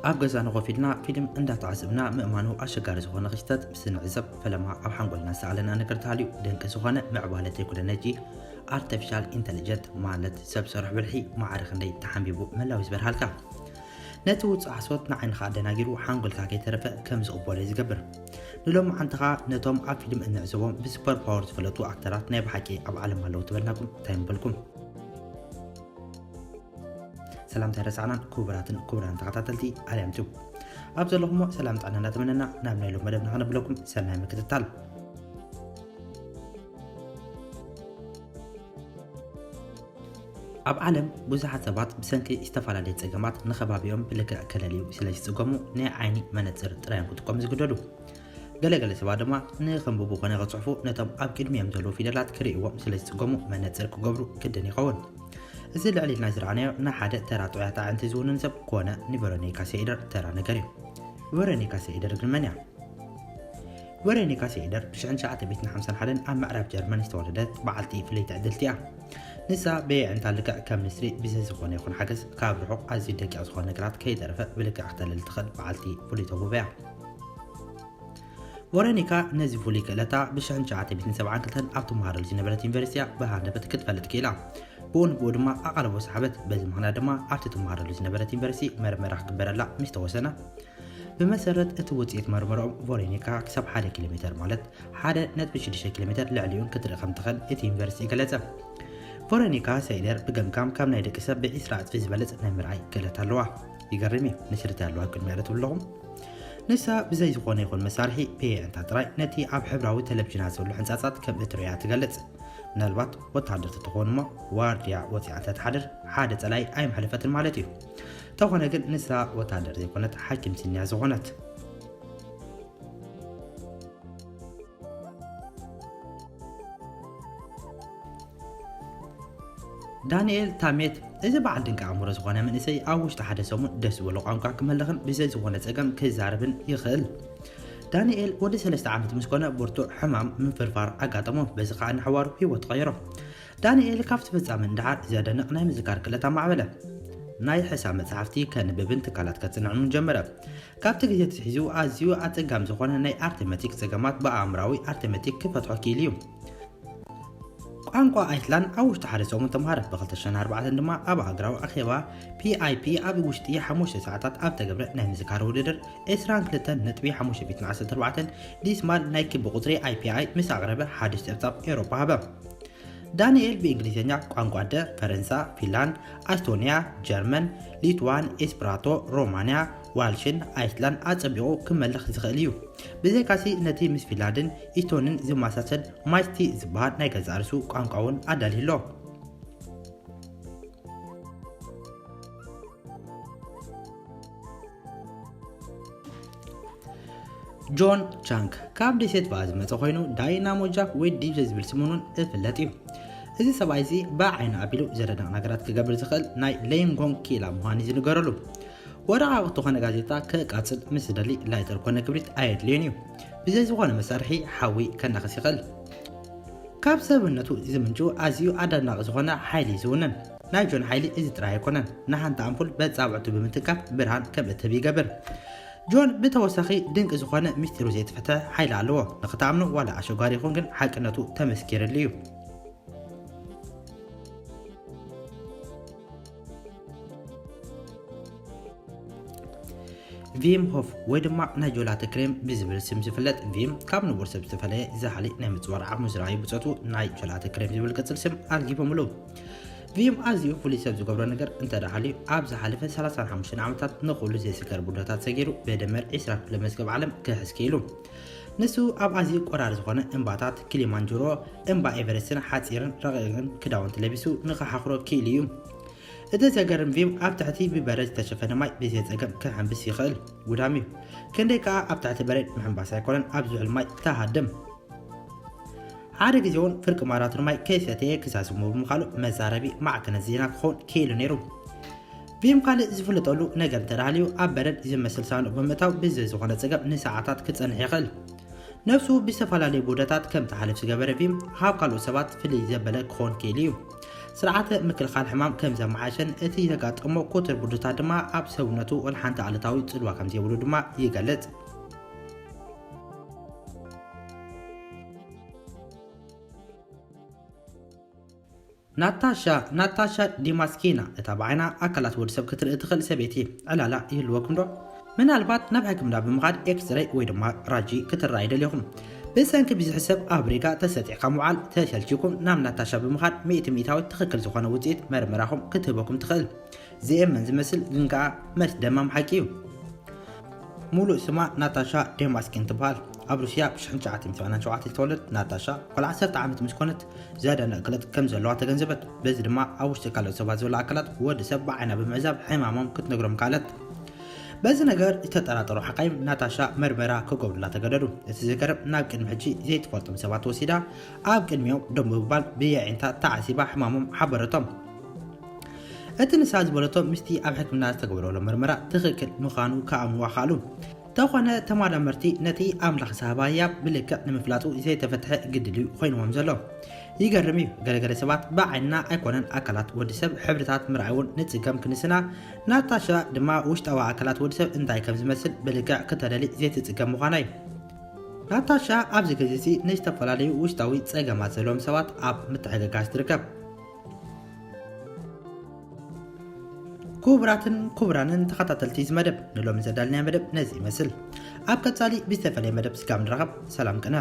ኣብ ገዛና ኮፍ ኢልና ፊልም እንዳተዓዘብና ምእማኑ ኣሸጋሪ ዝኾነ ክስተት ምስ ንዕዘብ፣ ፈለማ ኣብ ሓንጎልና ዝሰኣለና ነገር ተሃልዩ፣ ድንቂ ዝኾነ ምዕባለ ቴክኖሎጂ ኣርቲፊሻል ኢንተሊጀንት፣ ማለት ሰብ ሰርሕ ብልሒ፣ ማዕረ ክንደይ ተሓንቢቡ ምህላው እዩ ዝበርሃልካ። ነቲ ውጹእ ሓሶት ንዓይንኻ ኣደናጊሩ ሓንጎልካ ከይተረፈ ከም ዝቕበሎ እዩ ዝገብር። ንሎሚ ዓንትኻ ነቶም ኣብ ፊልም እንዕዘቦም ብሱፐር ፓወር ዝፈለጡ ኣክተራት ናይ ብሓቂ ኣብ ዓለም ኣለዉ ትበልናኩም እንታይ ምበልኩም? ሰላምታ ረሳዕናን ክቡራትን ክቡራን ተኸታተልቲ ኣርያም ቲዩብ፣ ኣብ ዘለኹሞ ሰላም ጥዕና እናተመነና ናብ ናይ ሎም መደብና ከነብለኩም ሰናይ ምክትታል። ኣብ ዓለም ብዙሓት ሰባት ብሰንኪ ዝተፈላለየ ጸገማት ንኸባቢኦም ብልክዕ ከለልዩ ስለ ዝጽገሙ ናይ ዓይኒ መነጽር ጥራይ እዮም ክጥቀሙ ዝግደዱ። ገለገለ ሰባት ድማ ንኸንብቡ ኮነ ክጽሕፉ ነቶም ኣብ ቅድሚኦም ዘለዉ ፊደላት ክርእይዎም ስለ ዝጽገሙ መነጽር ክገብሩ ግድን ይኸውን። እዚ ልዕል ኢልና ዝረኣናዮ ንሓደ ተራ ጥዑያት ኣዕንቲ ዝውንን ሰብ ኮነ ንቨሮኒካ ሰኢደር ተራ ነገር እዩ። ቨሮኒካ ሰኢደር ግን መን እያ? ቨሮኒካ ሰኢደር ብ ሽሕን ትሽዓተ ሚእትን ሓምሳን ሓደን ኣብ ምዕራብ ጀርመን ዝተወለደት በዓልቲ ፍልይቲ ዕድልቲ እያ። ንሳ ብየዕንታ ልክዕ ከም ንስሪ ብዘይ ዝኾነ ይኹን ሓገዝ ካብ ርሑቕ ኣዝዩ ደቂቕ ዝኾነ ነገራት ከይተረፈ ብልክዕ ክተልል ትኽእል በዓልቲ ፍሉይ ተውህቦ እያ። ቨሮኒካ ነዚ ፍሉይ ክእለታ ብ ሽሕን ትሽዓተ ሚእትን ሰብዓን ክልተን ኣብ ትመሃረሉ ዝነበረት ዩኒቨርሲቲ እያ ብሃንደበት ክትፈልጥ ክኢላ። ብኡ ንብኡ ድማ ኣቓልቦ ሰሓበት። በዚ ምኽንያት ድማ ኣብቲ ትመሃረሉ ዝነበረት ዩኒቨርሲቲ መርመራ ክግበረላ ምስ ተወሰነ፣ ብመሰረት እቲ ውጽኢት መርመራኦም ቨሮኒካ ክሳብ ሓደ ኪሎ ሜተር፣ ማለት ሓደ ነጥቢ ሽዱሽተ ኪሎ ሜተር ልዕሊኡን ክትርኢ ከም ትኽእል እቲ ዩኒቨርሲቲ ገለጸ። ቨሮኒካ ሰይደር ብገምጋም ካብ ናይ ደቂ ሰብ ብዒስራ ዕጽፊ ዝበልጽ ናይ ምርኣይ ክእለት ኣለዋ። ይገርም እዩ፣ ንስርቲ ኣለዋ ቅድሚያ ዶ ትብሉ ኣለኹም? ንሳ ብዘይ ዝኾነ ይኹን መሳርሒ ብየዕንታ ጥራይ ነቲ ኣብ ሕብራዊ ቴሌቪዥናት ዘሎ ሕንጻጻት ከም እትርእያ ትገልጽ። ምናልባት ወተሃደር ተትኸውን እሞ ዋርድያ ወጺኣ እንተትሓድር ሓደ ጸላኢ ኣይምሓለፈትን ማለት እዩ። እንተኾነ ግን ንሳ ወተሃደር ዘይኮነት ሓኪም ስኒ እያ ዝኾነት። ዳንኤል ታሜት፣ እዚ በዓል ድንቂ ኣእምሮ ዝኾነ መንእሰይ ኣብ ውሽጢ ሓደ ሰሙን ደስ ዝበሎ ቋንቋ ክመልኽን ብዘይ ዝኾነ ጸገም ክዛረብን ይኽእል። ዳንኤል ወዲ ሰለስተ ዓመት ምስ ኮነ ብርቱዕ ሕማም ምንፍርፋር ኣጋጠሞ። በዚ ኸኣ ንሓዋሩ ህይወቱ ቀየሮ። ዳንኤል ካብቲ ፍጻመ ንደሓር ዘደንቕ ናይ ምዝካር ክእለት ኣማዕበለ። ናይ ሕሳብ መጽሓፍቲ ከንብብን ትካላት ከጽንዕን እውን ጀመረ። ካብቲ ግዜ ኣትሒዙ ኣዝዩ ኣጸጋሚ ዝኾነ ናይ ኣርትመቲክ ጸገማት ብኣእምራዊ ኣርትመቲክ ክፈትሖ ክኢሉ እዩ። ቋንቋ ኣይስላንድ ኣብ ውሽጢ ሓደ ሰሙን ተምሃረ። ብ ክልተ ሽሕን ኣርባዕተን ድማ ኣብ ሃገራዊ ኣኼባ ፒ ኣይ ፒ ኣብ ውሽጢ ሓሙሽተ ሰዓታት ኣብ ተገብረ ናይ ምዝካር ውድድር ዕስራን ክልተን ነጥቢ ሓሙሽተ ሚእትን ዓሰርተ ኣርባዕተን ዲስማል ናይ ክቢ ቁጽሪ ኣይ ፒ ኣይ ምስ ኣቕረበ ሓድሽ ጸብጻብ ኤውሮጳ ሃበ። ዳንኤል ብእንግሊዝኛ ቋንቋ ኣደ፣ ፈረንሳ፣ ፊንላንድ፣ ኣስቶንያ፣ ጀርመን፣ ሊትዋን፣ ኤስፕራቶ፣ ሮማንያ፣ ዋልሽን ኣይስላንድ ኣጸቢቑ ክመልኽ ዝኽእል እዩ። ብዘይካሲ ነቲ ምስ ፊንላንድን ኢስቶንን ዝመሳሰል ማይስቲ ዝበሃል ናይ ገዛእ ርእሱ ቋንቋ እውን ኣዳልዩ ኣሎ። ጆን ቻንግ ካብ ደሴት ባኣ ዝመጸ ኮይኑ ዳይናሞ ጃክ ወይ ዲብ ዝብል ስሙን እውን እፍለጥ እዩ። እዚ ሰብኣይ እዚ ብዓይኒ ኣቢሉ ዘደንቕ ነገራት ክገብር ዝኽእል ናይ ለይንጎንግ ክኢላ ምዃኑ እዩ ዝንገረሉ። ወረቓቕቲ ኮነ ጋዜጣ ከቃጽል ምስ ዝደሊ ላይተር ኮነ ክብሪት ኣየድልዮን እዩ። ብዘይ ዝኾነ መሳርሒ ሓዊ ከናኽስ ይኽእል። ካብ ሰብነቱ ዝምንጩ ኣዝዩ ኣደናቂ ዝኾነ ሓይሊ እዩ ዝውንን። ናይ ጆን ሓይሊ እዚ ጥራይ ኣይኮነን፣ ንሓንቲ ኣምፑል በጻብዕቱ ብምትንካፍ ብርሃን ከም እትህብ ይገብር። ጆን ብተወሳኺ ድንቂ ዝኾነ ምስጢሩ ዘይተፈትሐ ሓይሊ ኣለዎ። ንኽትኣምኑ ዋላ ኣሸጋሪ ይኹን ግን ሓቅነቱ ተመስኪርሉ እዩ። ቪም ሆፍ ወይ ድማ ናይ ጆላተ ክሬም ብዝብል ስም ዝፍለጥ ቪም ካብ ንቡር ሰብ ዝተፈለየ ዝሓሊ ናይ ምጽዋር ዓቕሙ ዝረኣዩ ብጾቱ ናይ ጆላተ ክሬም ዝብል ቅጽል ስም ኣልጊቦምሉ። ቪም ኣዝዩ ፍሉይ ሰብ ዝገብሮ ነገር እንተ ደኣ ሃልዩ፣ ኣብ ዝሓለፈ ሰላሳን ሓሙሽተን ዓመታት ንኹሉ ዘይስገር ቡዶታት ሰጊሩ ብድምር ዕስራ ክፍለ መዝገብ ዓለም ክሕዝ ክኢሉ። ንሱ ኣብ ኣዝዩ ቆራሪ ዝኾነ እምባታት ኪሊማንጀሮ፣ እምባ ኤቨረስትን ሓጺርን ረቂቕን ክዳውንቲ ለቢሱ ንኽሓኽሮ ክኢሉ እዩ። እቲ ዘገርም ቪም ኣብ ትሕቲ ብበረድ ዝተሸፈነ ማይ ብዘይ ጸገም ክሕንብስ ይኽእል። ጉዳም እዩ። ክንደይ ከኣ ኣብ ትሕቲ በረድ ምሕንባስ ኣይኮነን ኣብ ዝሑል ማይ ትሃድም። ሓደ ግዜ እውን ፍርቂ ማራቶን ማይ ከይሰተየ ክሳስሙ ብምኻሉ መዛረቢ ማዕከናት ዜና ክኸውን ክኢሉ ነይሩ። ቪም ካልእ ዝፍለጠሉ ነገር እንተ ደኣ ሃልዩ፣ ኣብ በረድ ዝመስል ሳንዱቕ ብምእታው ብዘይ ዝኾነ ጸገም ንሰዓታት ክጸንሕ ይኽእል። ነብሱ ብዝተፈላለዩ ቡደታት ከም ትሓልፍ ዝገበረ ቪም፣ ካብ ካልኦት ሰባት ፍልይ ዘበለ ክኾን ክኢሉ እዩ። ስርዓተ ምክልኻል ሕማም ከም ዘመሓሸን እቲ ዘጋጠሞ ኮተር ብርዱታት ድማ ኣብ ሰውነቱ ወላ ሓንቲ ኣሉታዊ ጽልዋ ከም ዘይብሉ ድማ ይገልጽ። ናታሻ ናታሻ ዲማስኪና፣ እታ ብዓይና ኣካላት ወዲ ሰብ ክትርኢ ትኽእል ሰበይቲ፣ ዕላላ ይህልወኩም ዶ? ምናልባት ናብ ሕክምና ብምኻድ ኤክስሬይ ወይ ድማ ራጂ ክትረኣዩ ደሊኹም። ብሰንኪ ብዝሒ ሰብ ኣብ ሪጋ ተሰጢዕካ ምውዓል ተሰልችኩም ናብ ናታሻ ብምኻድ ሚእቲ ሚእታዊት ትኽክል ዝኾነ ውፅኢት መርመራኹም ክትህበኩም ትኽእል። ዝእመን ዝመስል ግን ከኣ መስደማም ሓቂ እዩ። ሙሉእ ስማ ናታሻ ዴማስኪን ትበሃል። ኣብ ሩስያ ብ1987 ዝተወለደት ናታሻ፣ ቆልዓ ዓሰርተ ዓመት ምስ ኮነት ዘደንቕ ክእለት ከም ዘለዋ ተገንዘበት። በዚ ድማ ኣብ ውሽጢ ካልኦት ሰባት ዘሎ ኣካላት ወዲ ሰብ ብዓይና ብምዕዛብ ሕማሞም ክትነግሮም ከኣለት። በዚ ነገር ዝተጠራጠሩ ሓካይም ናታሻ መርመራ ክገብሩላ ተገደዱ። እቲ ዝገርም፣ ናብ ቅድሚ ሕጂ ዘይትፈልጦም ሰባት ወሲዳ ኣብ ቅድሚኦም ደው ብምባል ብየዒንታ ተዓዚባ ሕማሞም ሓበረቶም። እቲ ንሳ ዝበለቶ ምስቲ ኣብ ሕክምና ዝተገብረሉ መርመራ ትኽክል ምዃኑ ክኣምንዋ ከኣሉ። ተኾነ ተመራመርቲ ነቲ ኣምላኽ ዝሃባ ህያብ ብልክዕ ንምፍላጡ ዘይተፈትሐ ግድል እዩ ኮይንዎም ዘሎ። ይገርም እዩ፣ ገለገለ ሰባት ብዓይንና ኣይኮነን ኣካላት ወዲ ሰብ ሕብርታት ምርኣይ እውን ንጽገም ክንስና፣ ናታሻ ድማ ውሽጣዊ ኣካላት ወዲ ሰብ እንታይ ከም ዝመስል ብልክዕ ክተለሊ ዘይትጽገም ምዃና እዩ። ናታሻ ኣብዚ ግዜ እዚ ንዝተፈላለዩ ውሽጣዊ ጸገማት ዘለዎም ሰባት ኣብ ምትሕግጋዝ ትርከብ። ክቡራትን ክቡራንን ተኸታተልቲ እዚ መደብ፣ ንሎሚ ዘዳልናዮ መደብ ነዚ ይመስል። ኣብ ቀጻሊ ብዝተፈለየ መደብ ስጋብ ንራኸብ፣ ሰላም ቅነ።